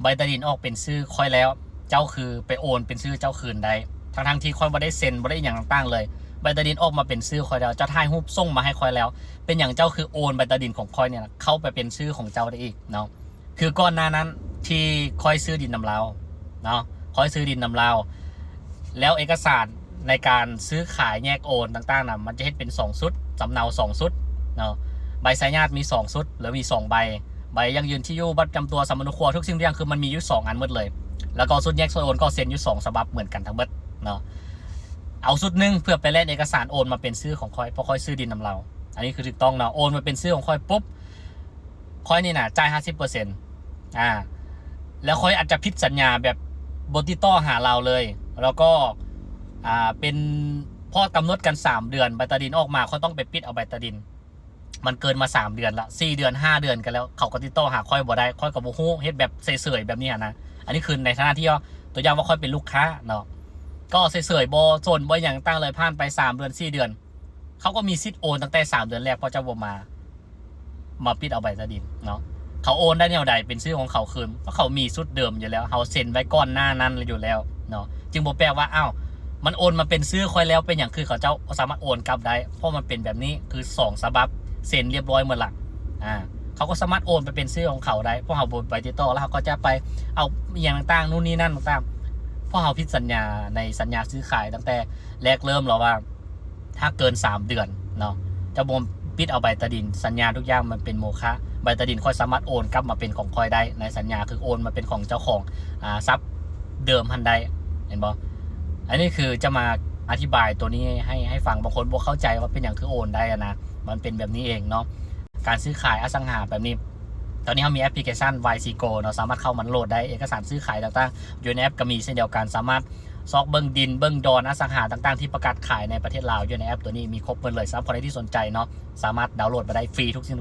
ໃບຕາດິນອອກເປັນຊື່ຂ້ອຍແລ້ວ ເຈົ້າຄືໄປໂອນເປັນຊື່ເຈົ້າຄືນໄດ້ ທັງໆທີ່ຂ້ອຍບໍ່ໄດ້ເຊັນ ບໍ່ໄດ້ຫຍັງຕ່າງໆເລີຍ. ໃບຕາດິນອອກມາເປັນຊື່ຂ້ອຍແລ້ວ ເຈົ້າຖ່າຍຮູບສົ່ງມາໃຫ້ຂ້ອຍແລ້ວ ເປັນຫຍັງເຈົ້າຄືໂອນໃບຕາດິນຂອງຂ້ອຍນີ້ນະ ເຂົ້າໄປເປັນຊື່ຂອງເຈົ້າໄດ້ອີກເນາະ? ຄືກ່ອນໜ້ານັ້ນທີ່ຂ້ອຍຊື້ດິນນຳລາວເນາະ ຂ້ອຍຊື້ດິນນຳລາວ ແລ້ວເອກະສານໃນການຊື້ຂາຍແຍກໂອນຕ່າງໆນະ ມັນຈະເຮັດເປັນສອງຊຸດ ສຳເນົາສອງຊຸດເນາະ ໃບສາຍຍາດມີສອງຊຸດ ຫຼືມີສອງໃບ ໃບຢັ້ງຢືນທີ່ຢູ່ ບັດປະຈຳຕົວ ສຳມະໂນຄົວ ທຸກສິ່ງທຸກຢ່າງ ຄືມັນມີຢູ່ສອງອັນໝົດເລີຍ. ແລ້ວກໍຊຸດແຍກໂອນກໍເຊັນຢູ່ສອງສະບັບເໝືອນກັນທັງໝົດເນາະ. ເອົາຊຸດໜຶ່ງເພື່ອໄປແລ່ນເອກະສານໂອນມາເປັນຊື່ຂອງຂ້ອຍ ເພາະຂ້ອຍຊື້ດິນນຳລາວ. ອັນນີ້ຄືຖືກຕ້ອງເນາະ ໂອນມາເປັນຊື່ຂອງຂ້ອຍປຸບ ຂ້ອຍນີ້ນະຈ່າຍຫ້າສິບເປີເຊັນ ອາ ແລ້ວຂ້ອຍອາດຈະຜິດສັນຍາແບບບໍ່ຕິດຕໍ່ຫາລາວເລີຍ ແລ້ວກໍ ອາ ເປັນ ເພາະກຳນົດກັນສາມເດືອນ ໃບຕາດິນອອກມາ ຂ້ອຍຕ້ອງໄປປິດເອົາໃບຕາດິນ ມັນເກີນມາສາມເດືອນລະ ສີ່ເດືອນ ຫ້າເດືອນກໍແລ້ວ ເຂົາກໍຕິດຕໍ່ຫາຂ້ອຍບໍ່ໄດ້ ຂ້ອຍກໍບໍ່ຮູ້ ເຮັດແບບເສີຍໆແບບນີ້ຫັ້ນນະ. ອັນນີ້ຄືໃນຖານະທີ່ວ່າ ຕົວຢ່າງວ່າຂ້ອຍເປັນລູກຄ້າເນາະ ກໍເສີຍໆ ບໍ່ສົນບໍ່ຫຍັງຕ່າງເລີຍ ຜ່ານໄປສາມເດືອນ ສີ່ເດືອນ ເຂົາກໍມີສິດໂອນຕັ້ງແຕ່ສາມເດືອນແລກ ເພາະເຈົ້າບໍ່ມາ ມາປິດເອົາໃບຕາດິນເນາະ. ເຂົາໂອນໄດ້ແນວໃດເປັນຊື່ຂອງເຂົາຄືນ ເພາະເຂົາມີຊຸດເດີມຢູ່ແລ້ວ ເຮົາເຊັນໄວ້ກ່ອນໜ້ານັ້ນຢູ່ແລ້ວເນາະ. ຈຶ່ງບໍ່ແປກວ່າ ອ້າວ ມັນໂອນມາເປັນຊື່ຂ້ອຍແລ້ວ ເປັນຫຍັງຄືເຂົາເຈົ້າບໍ່ສາມາດໂອນກັບໄດ້ ເພາະມັນເປັນແບບນີ້ ຄືສອງສະບັບເຊັນລຽບຮ້ອຍໝົດລະ ອາ ເຂົາກໍສາມາດໂອນໄປເປັນຊື່ຂອງເຂົາໄດ້ ພວກເຮົາບໍ່ໄປຕິດຕໍ່ ແລ້ວເຮົາກໍຈະໄປເອົາອີ່ຫຍັງຕ່າງໆ ນູ້ນນີ້ນັ້ນຕ່າງໆ ພວກເຮົາຜິດສັນຍາໃນສັນຍາຊື້ຂາຍຕັ້ງແຕ່ແລກເລີ່ມແລ້ວວ່າ ຖ້າເກີນສາມເດືອນເນາະ ເຈົ້າບໍ່ປິດເອົາໃບຕາດິນ ສັນຍາທຸກຢ່າງມັນເປັນໂມຄະ. ໃບຕາດິນຂ້ອຍສາມາດໂອນກັບມາເປັນຂອງຂ້ອຍໄດ້ ໃນສັນຍາຄືໂອນມາເປັນຂອງເຈົ້າຂອງ ອາ ຊັບເດີມຫັ້ນໄດ້ ເຫັນບໍ່? ອັນນີ້ຄືຈະມາອະທິບາຍຕົວນີ້ໃຫ້ ໃຫ້ຟັງ ບາງຄົນບໍ່ເຂົ້າໃຈວ່າເປັນຫຍັງຄືໂອນໄດ້ຫັ້ນນະ ມັນເປັນແບບນີ້ເອງເນາະ. ການຊື້ຂາຍອະສັງຫາແບບນີ້ ຕອນນີ້ເຮົາມີແອັບພລິເຄຊັນ ວາຍຊີໂກ ເນາະ ສາມາດເຂົ້າມາໂຫຼດໄດ້ ເອກະສານຊື້ຂາຍຕ່າງໆ ຢູ່ໃນແອັບກໍມີເຊັ່ນດຽວກັນ ສາມາດຊອກເບິ່ງດິນ ເບິ່ງດອນ ອະສັງຫາຕ່າງໆ ທີ່ປະກາດຂາຍໃນປະເທດລາວ ຢູ່ໃນແອັບຕົວນີ້ມີຄົບໝົດເລີຍ. ສຳລັບໃຜທີ່ສົນໃຈເນາະ ສາມາດດາວໂຫຼດມາໄດ້ຟຣີທຸກສິ່ງ